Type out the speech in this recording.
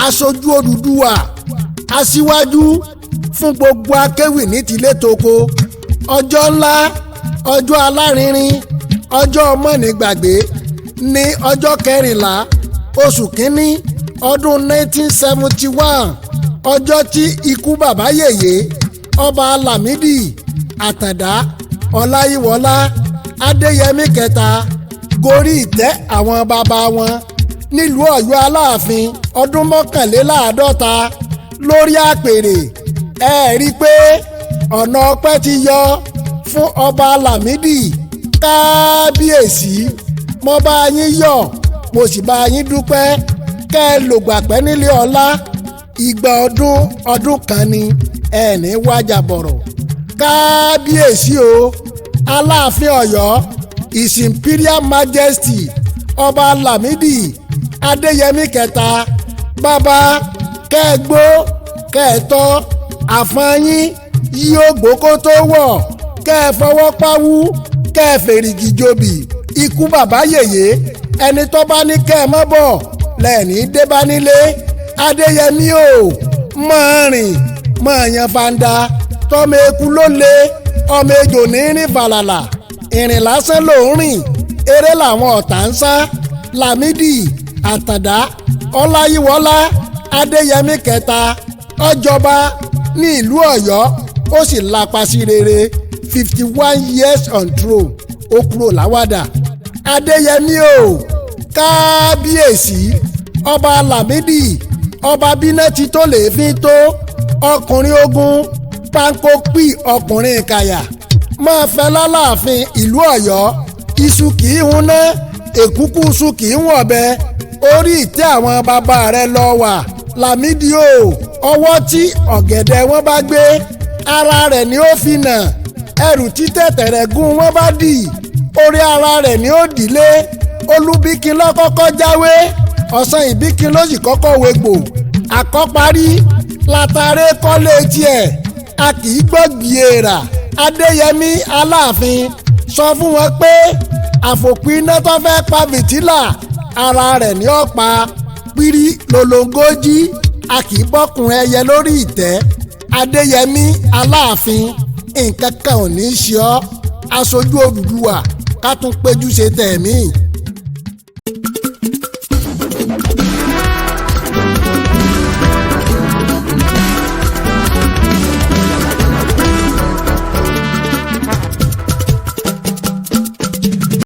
Aṣojú Odùduwà, aṣíwájú fún gbogbo akéwì ní tilé toko. Ọjọ́ ńlá, ọjọ́ alárinrin, ọjọ́ mọ́nìgbàgbé ní ọjọ́ 14 oṣù kínní ọdún 1971, ọjọ́ tí ikú bàbá yèyé, Ọba Lámìdí Àtàndá Ọláyíwọlá Adéyẹmí kẹta, gorí ìtẹ́ àwọn bàbá wọn nílùú Ọ̀yọ́ Aláàfin, ọdún 51 lórí àpèrè. Ẹ rí i pé ọ̀nà ọpẹ́ ti yọ fún Ọba Lámìdí. Kábíyèsí, mo bá yín yọ̀, mo sì bá yín dúpẹ́. Kẹ́ ẹ lògbà pẹ́ nílé ọlá, ìgbà ọdún ọdún kan ni, ẹ ní wájà bọ̀rọ̀. Kábíyèsí o, Aláàfin Ọ̀yọ́, His Imperial Majesty Ọba Lámìdí Adéyẹmí kẹta, bàbá, kẹ́ẹ̀gbó kẹ́ẹ̀tọ́, àfọ̀nyín yóò gbókó tó wọ̀, kẹ́ ẹ fọwọ́ pawú, kẹ́ ẹ fèrìgì jobì. Ikú bàbá yèyé, ẹni tó bá ní kẹ́ ẹ mọ́ bọ̀ lẹ́ẹ̀ní débá nílé. Adéyẹmí o, máa rìn, máa yan fanda. Tọmọ eku ló le, ọmọ ejò ní rìn fàlàlà. Ìrìn lásán ló ń rìn, eré làwọn ọ̀tá ń sá. Lámìdí Àtàndá Ọláyíwọlá Adéyẹmí kẹta ọjọba ní ìlú Ọ̀yọ́, ó sì lapa sí rere. 51 years on throne, ó kúrò láwàdà. Adéyẹmí o, kábíyèsí Ọba Lámìdí, ọba bíná ti tó lè fi tó, ọkùnrin ogun pankópì, ọkùnrin ìkàyà, máa fẹ́ lálàáfin ìlú Ọ̀yọ́. Iṣu kì í huná, èkúkú iṣu kì í wọ̀bẹ. Orí ìtẹ́ àwọn bàbá rẹ̀ lọ wà, Lámìdí o. Ọwọ́ tí ọ̀gẹ̀dẹ̀ wọn bá gbé, ara rẹ̀ ni ó fi nà. Ẹrù títẹ̀tẹ̀rẹ̀ gún wọn bá dì, orí ara rẹ̀ ni ó dìlé. Olúbíkin lọ́kọ́kọ́ jáwé, ọ̀sán ìbíkin ló sì kọ́kọ́ wegbò. Àkọ́parí látàrí kọ́lé tiẹ̀, a kì í gbọ́ gbìèrà. Adéyẹmí Aláàfin, sọ fún wọn pé àfòpin iná tó fẹ́ pa fìtílà, ara rẹ̀ ní ọ̀pá pírí lolongojí. A kì í bọ́kùn ẹyẹ lórí ìtẹ́. Adéyẹmí Aláàfin, nǹkan kan ò ní í ṣe ọ́. Aṣojú Odùduwà, ká tún péjú ṣe tẹ̀mí.